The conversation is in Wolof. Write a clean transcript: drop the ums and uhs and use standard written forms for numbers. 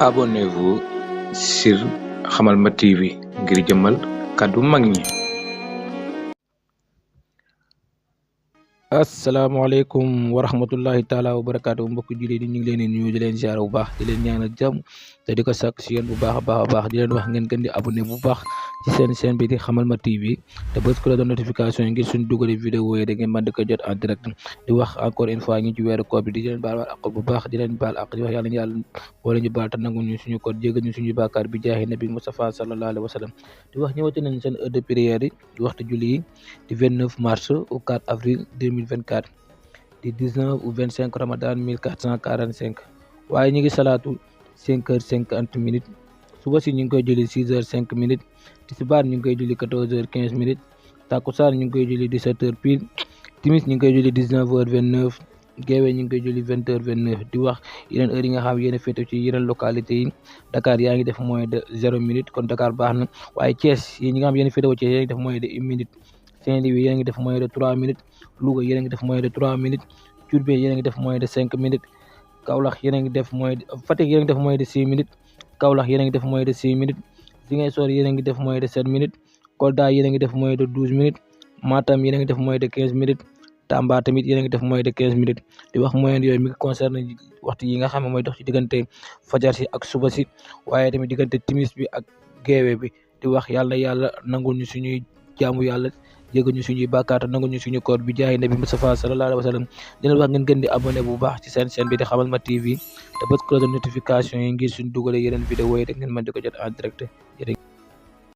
Abonnez-vous sur Hamalma TV ngir jëmmal kàddu mag ñi. asalaamaaleykum wa rahmatullahi taala wa barakaatu mbokk jullit yi ñu ngi leen di nuyu di leen ziar bu baax di leen ñaanal jàmm te di ko sàkk si yéen bu baax a baax di leen wax ngeen gën di abonné bu baax ci seen chaîne bi di Hamalma TV te bës ko la doon notification yi ngir suñu dugalee vidéo yi da ngeen mën di ko jot en direct di wax encore une fois ñu ci weeru koor bi di leen baal ak bu baax di leen baal ak di wax yàlla wala ñu baal te nangu ñu suñu koor jéggal ñu suñu bàkkaar bi jaahi nabi Mustafa sallallahu alayhi wa sallam di wax ñëwati nañ seen heure de prière yi di waxtu julli yi di 29 mars au 4 avril 2024 di 19 ou 25 ramadan 1445 waaye ñu ngi salaatu 5h50 suba si ñu ngi koy julli 6h05 tisbaar ñu ngi koy julli 14h15 takkusaan ñu ngi koy julli 17h pile timis ñu ngi koy julli 19h29 géewe ñu ngi koy julli 20h29 di wax yeneen heure yi nga xam yéen a féete ci yeneen localité yi Dakar yaa ngi def moins de 0 minute kon Dakar baax na waaye Thiès yi ñi nga xam yéen a féete ci yéen a ngi def moins de 1 minute Saint-Louis yéen a ngi def moins de 3 minutes Louga yéen a ngi def moins de 3 minutes Diourbel yéen a ngi def moins de 5 minutes Kaolack yéen a ngi def moins de Fatick yéen a ngi def moins de 6 minutes Kaolack yéen a ngi def moins de 6 minutes Ziguinchor yéen a ngi def moins de 7 minutes Kolda yéen a ngi def moins de 12 minutes Matam yéen a ngi def moins de 15 minutes Tamba tamit yéen a ngi def moins de 15 minutes di wax moyenne yooyu mi ngi concerne waxtu yi nga xam ne mooy dox ci diggante fajar si ak suba si waaye tamit diggante timis bi ak géewe bi di wax yàlla nangul ñu suñuy jaamu yàlla jéggal ñu suñuy bàkkaar nangul ñu suñu koor bi jaahi nabi Mustafa sallallahu alayhi wa sallam di leen wax ngeen gën di abonné bu baax ci seen chaîne bi di Hamalma TV te bës cloche de notification yi ngir suñu dugalee yeneen vidéo yi rek ngeen mën di ko jot en direct.